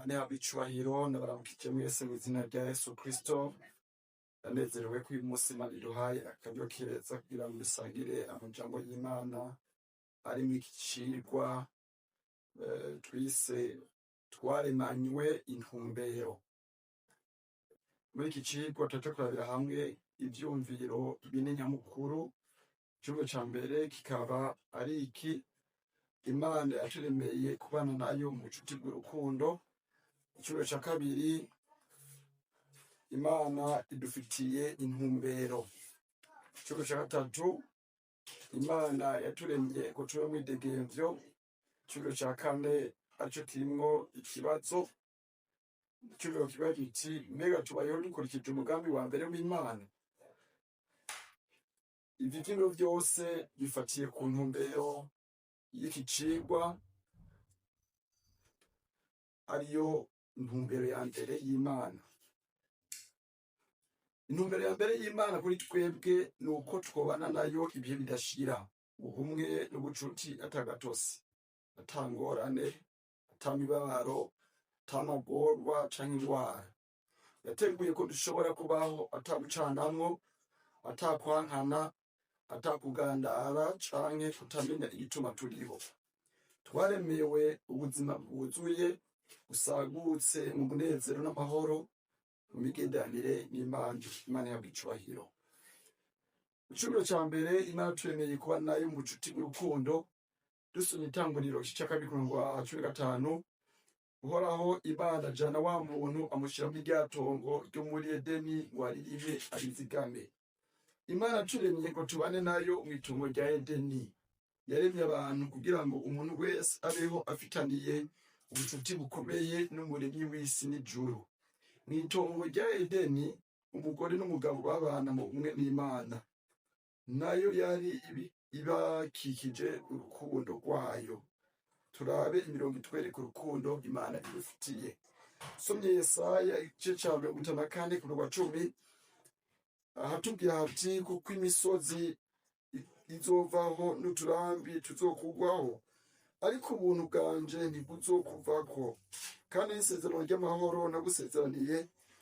Ihabwe icubahiro. Ndabaramukije mwese mw'izina rya Yesu Kristo. Ndanezerewe ko uyu munsi Imana iduhaye akaryo keza kugira ngo dusangire amajambo y'Imana ari mw'iki cigwa twise "Twaremanywe intumbero". Muri iki cigwa turaja kurabira hamwe ivyumviro bine nyamukuru. Icumviro ca mbere kikaba ari iki: Imana yaturemeye kubana nayo mu bucuti bw'urukundo. Icumviro ca kabiri: Imana idufitiye intumbero. Icumviro ca gatatu: Imana yaturemye ngo tube mwidegemvyo. Icumviro ca kane, arico kirimwo ikibazo, icumviro kiba kiti: "Mbega tubayeho dukurikije umugambi wa mbere w'Imana?" Ivyo vyumviro vyose bifatiye ku ntumbero y'iki cigwa, ariyo ntumbero ya mbere y'Imana. Intumbero ya mbere y'Imana kuri twebwe ni uko twobana nayo ibihe bidashira, ubumwe n'ubucuti, atagatose, ata ngorane, ata mibabaro, ata magorwa canke ingwara. Yateguye ko dushobora kubaho ata gucanamwo, ata kwankana, ata kugandara canke kutamenya igituma turiho. Twaremewe ubuzima bwuzuye, busagutse mu munezero n'amahoro mu migenderanire n'Imana. Imana ihabwe icubahiro. Icumviro ca mbere: Imana turemeye kuba nayo mu bucuti bw'urukundo. Dusomye Itanguriro igice ca 2, umurongo wa 15: "Uhoraho Imana ajana wa muntu, amushira muri rya tongo ryo muri Edeni ngo aririme, arizigame." Imana yaturemye ngo tubane nayo mw'itongo rya Edeni. Yaremye abantu kugira ngo umuntu wese abeho afitaniye ubucuti bukomeye n'Umuremyi w'isi n'ijuru. Mw'itongo rya Edeni, umugore n'umugabo babana mu bumwe n'Imana, nayo yari ibakikije urukundo rwayo. Turabe imirongo itwereka urukundo Imana idufitiye. Somye Yesaya igice ca 54 ku murongo wa 10, ahatubwira hati: "Kuko imisozi izovaho n'uturambi tuzokugwaho, ariko ubuntu bwanje ntibuzokuvako, kandi n'isezerano ry'amahoro nagusezeraniye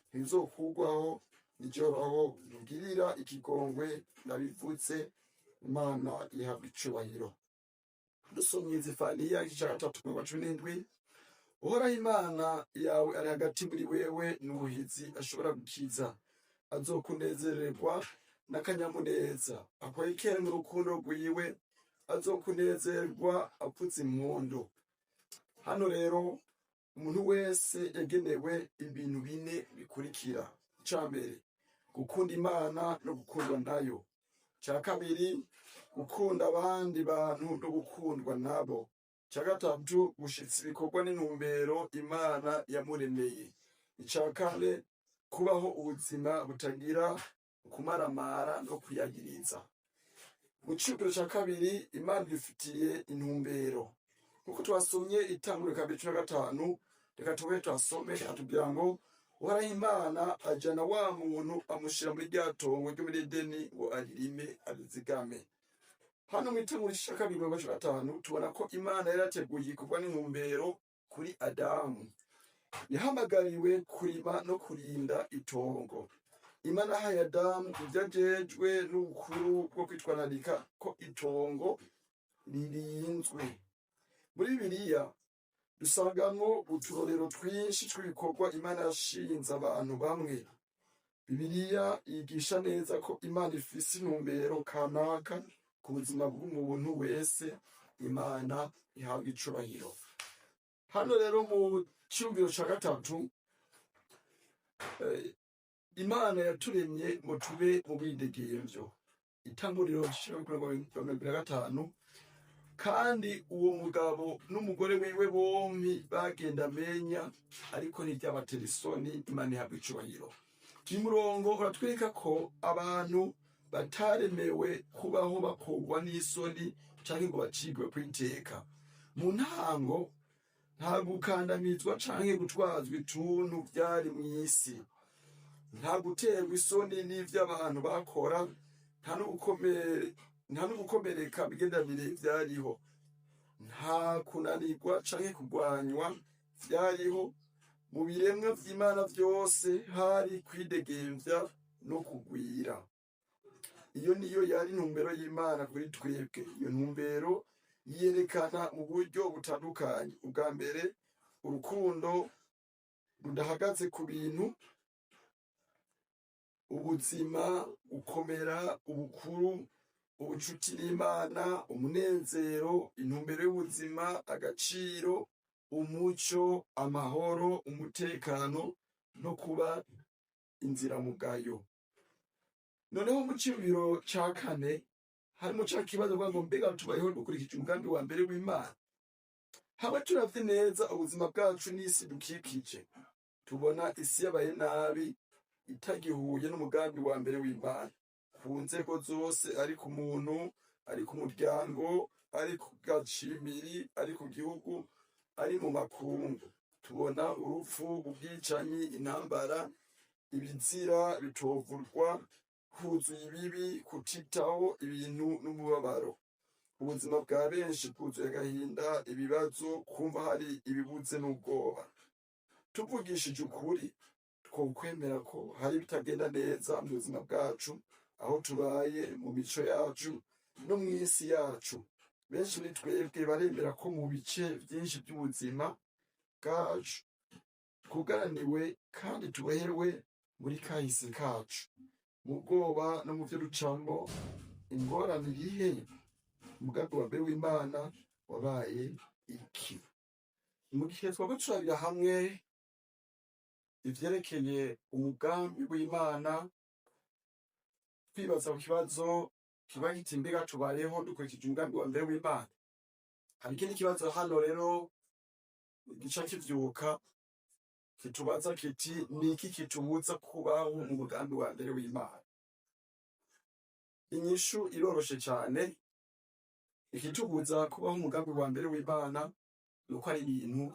ntirizokugwaho, ni jewe Uhoraho nkugirira ikigongwe ndabivuze." Imana ihabwa icubahiro. Dusomye Zefaniya igice ca 3, umurongo wa 17: "Uhoraho Imana yawe ari hagati muri wewe, n'ubuhizi ashobora gukiza. Azokunezererwa n'akanyamuneza, akwekere mu rukundo rwiwe, azokunezerwa avuza impundu." Hano rero umuntu wese yagenewe ibintu bine bikurikira: ica mbere, gukunda Imana no gukundwa nayo; ica kabiri, gukunda abandi bantu no gukundwa nabo; ica gatatu, gushitsa ibikorwa n'intumbero Imana yamuremeye; ica kane, kubaho ubuzima butagira kumaramara no kwiyagiriza. Mu ciyumviro ca kabiri, Imana idufitiye intumbero, nkuko twasomye Itanguriro 2:15. Reka tube twasome, atubwira ngo: "Uhoraho Imana ajana wa muntu, amushira muri rya tongo ryo muri Edeni ngo aririme, arizigame." Hano mu Itanguriro igice ca 2, umurongo wa 15, tubona ko Imana yari yateguye igikorwa n'intumbero kuri Adamu. Yahamagariwe kurima no kurinda itongo. Imana yahaye Adamu ivyo ajejwe n'ubukuru bwo kwitwararika ko itongo ririnzwe. Muri Bibiliya dusangamwo uturorero twinshi tw'ibikorwa Imana yashinze abantu bamwe. Bibiliya yigisha neza ko Imana ifise intumbero kanaka ku buzima bw'umuntu wese. Imana ihabwa icubahiro. Hano rero mu ciyumviro ca gatatu, Imana yaturemye ngo tube mu bwidegemvyo. Itanguriro 25: "Kandi uwo mugabo n'umugore wiwe bompi bagenda amenya, ariko ntivyabatera isoni." Imana ihabwa icubahiro. Uyu murongo uratwereka ko abantu bataremewe kubaho bakorwa n'isoni canke ngo bacigwe kw'iteka. Mu ntango nta gukandamizwa canke gutwazwa ituntu vyari mw'isi, nta guterwa isoni n'ivyo abantu bakora, nta n'ugukomereka migenderanire vyariho, nta kunanirwa canke kugwanywa vyariho. Mu biremwa vy'Imana vyose hari kwidegemvya no kugwira. Iyo niyo yari intumbero y'Imana kuri twebwe. Iyo ntumbero yiyerekana mu buryo butandukanye. Ubwa mbere, urukundo rudahagaze ku bintu, ubuzima, gukomera, ubukuru, ubucuti n'Imana, umunezero, intumbero y'ubuzima, agaciro, umuco, amahoro, umutekano no kuba inziramugayo. Noneho mu ciyumviro ca kane harimo ca kibazo kuvuga ngo: mbega tubayeho dukurikije umugambi wa mbere w'Imana? Hamwe turavye neza ubuzima bwacu n'isi dukikije, tubona isi yabaye nabi, itagihuye n'umugambi wa mbere w'Imana ku nzego zose, ari ku muntu, ari ku muryango, ari ku gacimiri, ari ku gihugu, ari mu makungu. Tubona urupfu, ubwicanyi, intambara, ibizira bitovurwa, huzuye ibibi, kutitaho ibintu n'umubabaro. Ubuzima bwa benshi bwuzuye agahinda, ibibazo, kumva hari ibibuze n'ubwoba. Tuvugishije ukuri, twokwemera ko hari ibitagenda neza mu buzima bwacu, aho tubaye, mu mico yacu no mw'isi yacu. Benshi muri twebwe baremera ko mu bice vyinshi vy'ubuzima bwacu twugaraniwe kandi tubohewe muri kahise kacu, mu bwoba no mu vyo ducamwo. Ingorane irihe? Umugambi wa mbere w'Imana wabaye iki? Mu gihe twaba turabira hamwe ivyerekeye umugambi w'Imana, twibaza ku kibazo kiba kiti: mbega tubayeho dukurikije umugambi wa mbere w'Imana? Hari ikindi kibazo hano rero gica kivyuka, kitubaza kiti: ni iki kitubuza kubaho mu mugambi wa mbere w'Imana? Inyishu iroroshe cane. Ikitubuza kubaho umugambi wa mbere w'Imana ni uko ari ibintu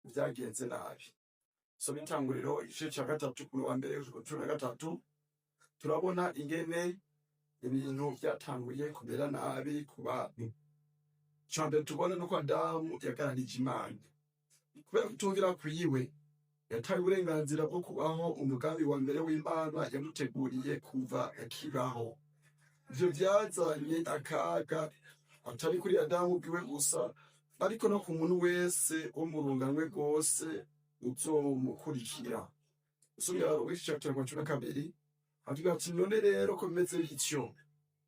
vyagenze nabi. Soma Itanguriro igice ca 3, ku wa mbere gushika 13, turabona ingene ibintu vyatanguye kumera nabi ku bantu. Ica mbere tubona nuko Adamu yagaranije Imana. Kubera kutumvira kwiwe, yataye uburenganzira bwo kubaho umugambi wa mbere w'Imana yamuteguriye kuva akibaho. Ivyo vyazanye akaga, atari kuri Adamu ubwiwe gusa, ariko no ku muntu wese wo mu runganwe rwose uzomukurikira. Usomye Abaroma igice ca 12, avuga ati: none rero ko bimeze bityo,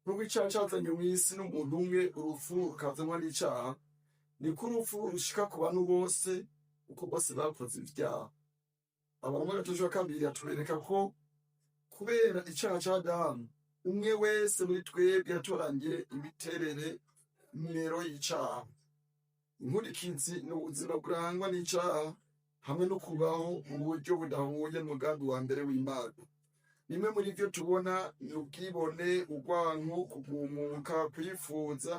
nubwo icaha cazanywe mw'isi n'umuntu umwe, urupfu rukazanwa n'icaha, niko urupfu rushika ku bantu bose, uko bose bakoze ivyaha. Abaroma 3:12 atubereka ko kubera icaha ca Adamu, umwe wese muri twebwe yatoranye imiterere nimero y'icaha. Inkurikizi ni ubuzima burangwa n'icaha hamwe no kubaho mu buryo budahuye n'umugambi wa mbere w'Imana. Bimwe muri vyo tubona ni ubwibone, urwanko, kugumuka, kwifuza,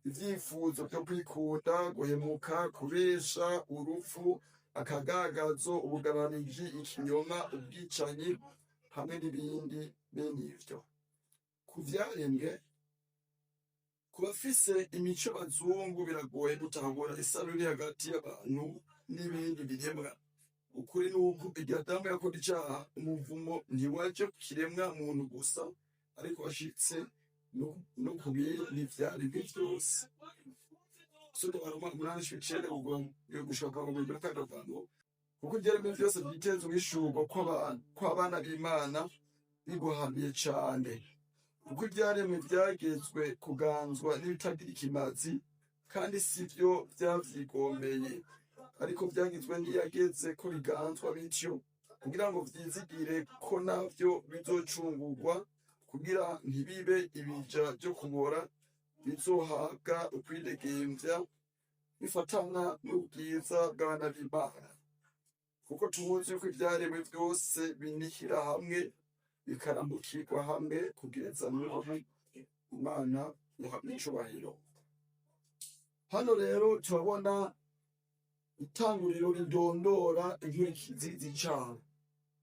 ivyifuzo vyo kwikunda, guhemuka, kubesha, urupfu, akagagazo, ubugabaniji, ikinyoma, ubwicanyi hamwe n'ibindi bene ivyo. Ku vyaremwe, ku bafise imico bazungu, biragoye gutahura isano iri hagati y'abantu n'ibindi biremwa. Ukuri ni uko igihe Adamu yakora icaha, umuvumo ntiwaje ku kiremwa muntu gusa, ariko washitse no ku bindi vyaremwe vyose. Sura Abaroma 8:9 gushika ku 26: kuko ivyaremwe vyose vyiteze uguhishurwa kw'abana b'Imana biguhamiye cane. Kuko ivyaremwe vyagezwe kuganzwa n'ibitagira ikimazi, kandi sivyo vyavyigombeye, ariko vyagizwe n'iyageze ko biganzwa bityo, kugira ngo vyizigire ko navyo bizocungurwa, kugira ntibibe ibija vyo kubora, bizohabwa ukwidegemvya bifatana n'ubwiza bw'abana b'Imana. Kuko tuzi yuko ivyaremwe vyose binihira hamwe bikaramukirwa hamwe kugeza n'ubu. Imana ihabwe icubahiro. Hano rero turabona itanguriro ridondora inkurikizi z'icaha.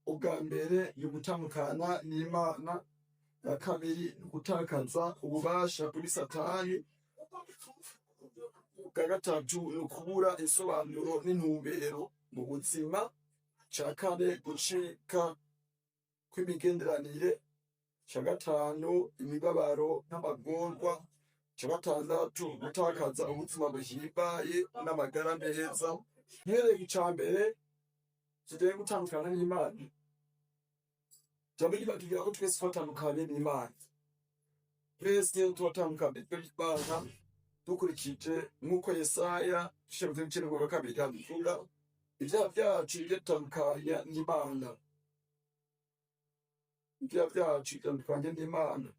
Ubwa mbere ni ugutandukana n'Imana, bwa kabiri ni ugutakaza ububasha kuri Satani, ubwa gatatu ni ukubura insobanuro n'intumbero mu buzima. Ica kane, gucika kw'imigenderanire. Ica gatanu, imibabaro n'amagorwa. Ica gatandatu, gutakaza ubuzima buhimbaye n'amagara meza. Mpereye ku ca mbere kijanye gutandukana n'Imana, ijambo ry'Imana tubwira ko twese twatandukanye n'Imana. Twese turatandukanye n'Imana dukurikije nk'uko Yesaya igice 92 abivuga: ibyaha byacu biradutandukanya n'Imana, ibyaha byacu bitandukanye n'Imana.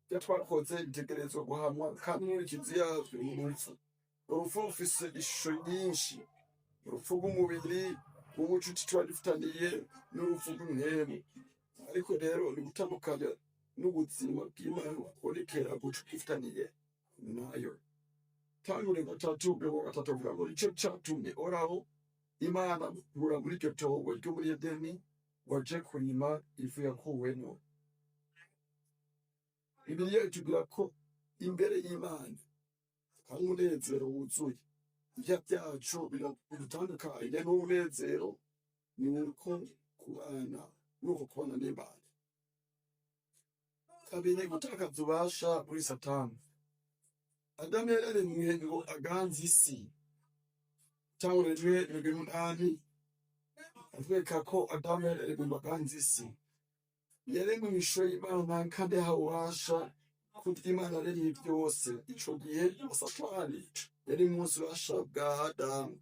Ibyo twakoze bitegerezwa guhanwa, kandi inkurikizi yavyo ni urupfu. Urupfu rufise ishusho nyinshi: urupfu rw'umubiri, rw'ubucuti tuba dufitaniye, n'urupfu rw'impwemu. Ariko rero ni gutandukanya n'ubuzima bw'Imana bubonekera bucuti dufitaniye nayo. Tangure 3:30 avuga ngo: "Nico catumye Uhoraho Imana amukura muri iryo tongo ryo muri Edeni ngo aje kurima ivu yakuwemwo." Bibiliya itubwira ko imbere y'Imana hari umunezero wuzuye. Ibyaha byacu bidutandukanye n'umunezero ni uko kubana, nuko kubana n'Imana. Kabiri, gutakaza ububasha kuri Satani. Adamu yararemwe ngo aganze isi. Itanguriro 1:28 atwereka ko Adamu yararemwe ngo aganze isi. Yaremwe mw'ishusho y'Imana kandi yahawe ububasha kurya Imana yaremye byose. Ico gihe Satani yari munsi ububasha bwa Adamu,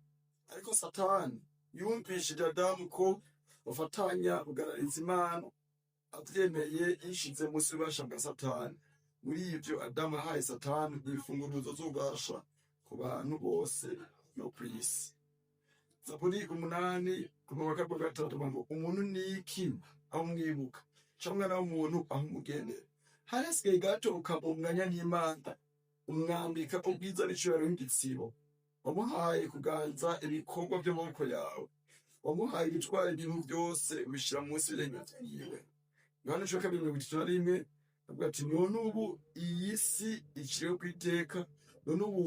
ariko Satani yumvishije Adamu ko bafatanya kugarariza Imana. Avyemeye, yishize munsi y'ububasha bwa Satani. Muri ivyo, Adamu yahaye Satani imfunguruzo z'ububasha ku bantu bose no kw'isi. Zaburi 8:6 ngo: "Umuntu ni iki aho umwibuka, canke umwana w'umuntu aho umugendera? Hari hasigaye gato ukamunganya n'Imana, umwambika ubwiza n'icubahiro nk'igitsibo. Wamuhaye kuganza ibikorwa vy'amaboko yawe, wamuhaye gutwara ibintu byose, ubishira munsi y'ibirenge vyiwe." Yohana 12:31 avuga ati: "None ubu iyi si iciriwe kw'iteka, none ubu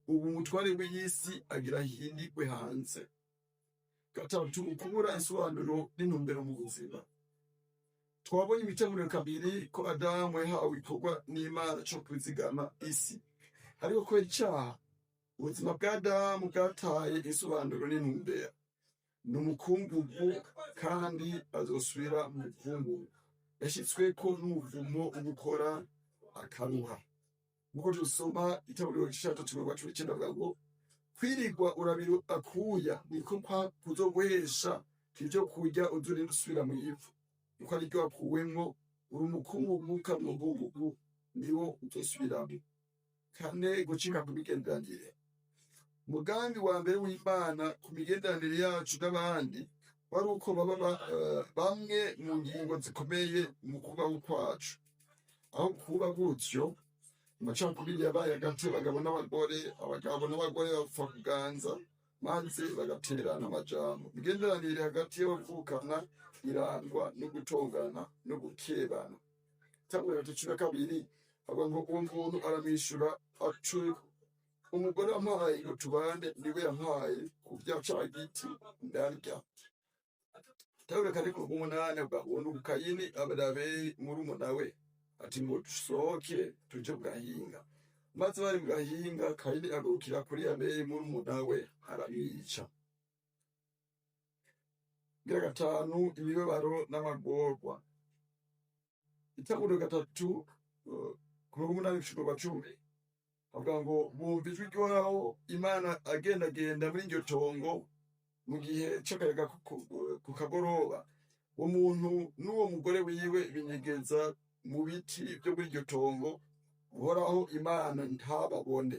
umutware w'iyi si agira ahindigwe hanze." Gatatu, ukubura insobanuro n'intumbero mu buzima. Twabonye ibitanguriro 2 ko Adamu yahawe igikorwa n'Imana co kuzigama isi, ariko kubera icaha, ubuzima bwa Adamu bwataye insobanuro n'intumbero. Ni umukungugu kandi azosubira mu mukungugu. Yashitsweko n'umuvumo wo gukora akaruha, nkuko dusoma Itanguriro igice ca 3:19, avuga ngo: "Kwirigwa urabira akuya niko kuzoguhesha ivyo kurya, uzorinda usubira mu ivu, kuko ariryo wakuwemwo. Uri umukungugu kandi umukungugu niwo uzosubiramwo." Kane, gucika ku migenderanire. Umugambi wa mbere w'Imana ku migenderanire yacu n'abandi wari uko baba bamwe mu ngingo zikomeye mu kubaho kwacu. Aho kuba gutyo, amacakubiri yabaye hagati y'abagabo n'abagore. Abagabo n'abagore bapfa kuganza maze bagaterana amajambo. Imigenderanire hagati y'abavukana irangwa no gutongana no gukebana. Itanguriro 12 avuga ngo: "Uwo muntu aramwishura ati: Umugore wampaye ngo tubane niwe yampaye ku vya ca giti, ndarya." Itanguriro 4:8 avuga ngo: "Nuko Kayini abarira Abeli murumuna we ati: Ngo dusohoke tuje mu gahinga. Maze bari mu gahinga, Kayini agurukira kuri Abeli murumuna we, aramwica." Gira gatanu, imibabaro n'amagorwa. Itanguriro 3:8-10 avuga ngo: "Bumva ijwi ry'Uhoraho Imana agendagenda muri iryo tongo mu gihe c'akayaga ku kagoroba. Uwo muntu n'uwo mugore wiwe binyegeza mu biti vyo muri iryo tongo, Uhoraho Imana ntababone.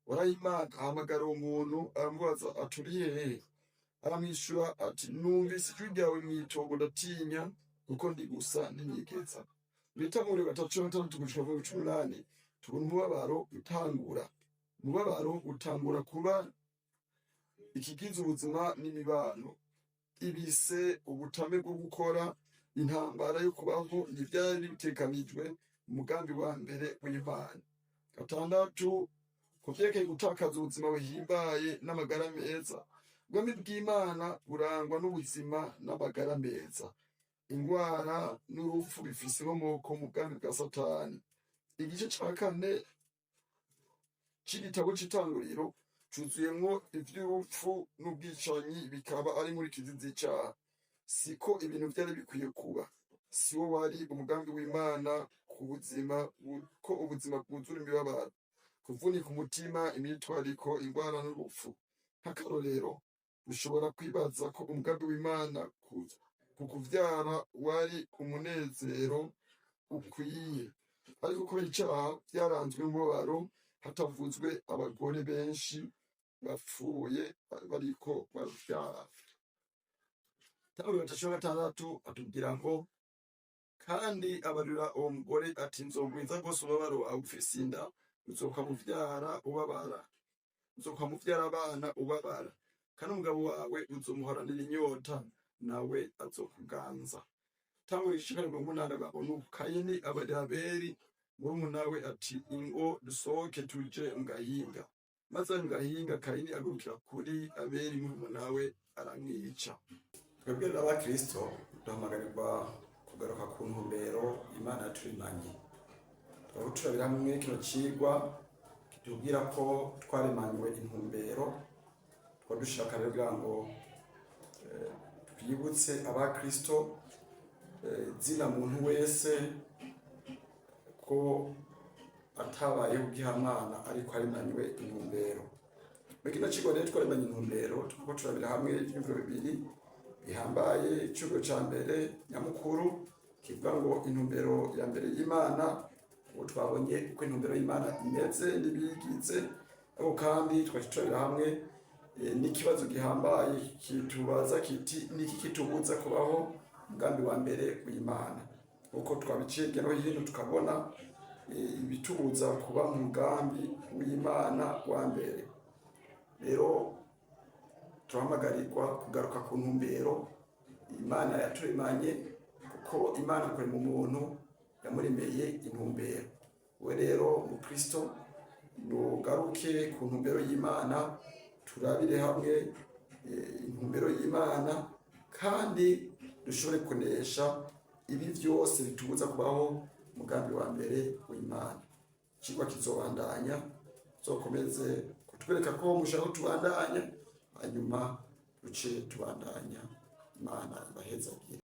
Uhoraho Imana ahamagara uwo muntu, aramubaza ati: Uri hehe? Aramwishura ati: Numvise ijwi ryawe mw'itongo, ndatinya, kuko ndi gusa, ndinyegeza." Mw'itanguriro 3:6-18 tubona umubabaro utangura. Umubabaro utangura kuba ikigize ubuzima n'imibano. Ibise, ubutame bwo gukora, intambara yo kubaho ntivyari bitekanijwe mu mugambi wa mbere w'Imana. Gatandatu, ku vyerekeye gutakaza ubuzima buhimbaye n'amagara meza. Ubwami bw'Imana burangwa n'ubuzima n'amagara meza. Ingwara n'urupfu bifise inkomoko mu bwami bwa Satani. Igice ca kane c'igitabo c'itanguriro cuzuyemwo ivy'urupfu n'ubwicanyi, bikaba ari inkurikizi z'icaha. Siko ibintu vyari bikwiye kuba. Siwo wari umugambi w'Imana ku buzima, ko ubuzima bwuzura imibabaro, kuvunika umutima, imyitwariko, ingwara n'urupfu. Nk'akarorero, dushobora kwibaza ko umugambi w'Imana ku kuvyara wari umunezero ukwiye, ariko kubera icaha vyaranzwe n'umubabaro, hatavuzwe abagore benshi bapfuye bariko baravyara. Itanguriro 36 atubwira ngo: "Kandi abarira uwo mugore ati: Nzogwiza rwose umubabaro wawe ufise inda, uzokamuvyara ubabara, uzokamuvyara abana ubabara, kandi umugabo wawe uzomuhoranira inyota, nawe azokuganza." Tangura igice 8 avuga ngo: "Nuko Kayini abarira Abeli murumuna we ati: Ingo dusohoke tuje mu gahinga. Maze ari mu gahinga, Kayini agurukira kuri Abeli murumuna we, aramwica." Twebwe rero abakristo duhamagarirwa kugaruka ku ntumbero Imana yaturemanye. Turaba turabira hamwe kino cigwa kitubwira ko twaremanywe intumbero. Tukaba dushaka rero kugira ngo twibutse abakristo, zina muntu wese, ko atabayeho ugihamana ariko aremanywe intumbero. Muri kino cigwa rero twaremanye intumbero, turiko turabira hamwe ivyiyumviro bibiri bihambaye. Iciyumviro ca mbere nyamukuru kivuga ngo intumbero ya mbere y'Imana. Ubu twabonye uko intumbero y'Imana imeze n'ibiyigize, ariko kandi twaca turabira hamwe n'ikibazo gihambaye kitubaza kiti: niki kitubuza kubaho umugambi wa mbere w'Imana? Uko twabiciye hirya no hino, tukabona ibitubuza kuba mu mugambi w'Imana wa mbere. Rero turahamagarirwa kugaruka ku ntumbero Imana yaturemanye, kuko Imana kurema umuntu yamuremeye intumbero. We rero mukristo, nugaruke ku ntumbero y'Imana, turabire hamwe intumbero y'Imana, kandi dushobore kunesha ibi vyose bitubuza kubaho umugambi wa mbere w'Imana. Icigwa kizobandanya, tuzokomeze kutwereka ko mushaka ko tubandanya, hanyuma duce tubandanya. Imana ibahezagire.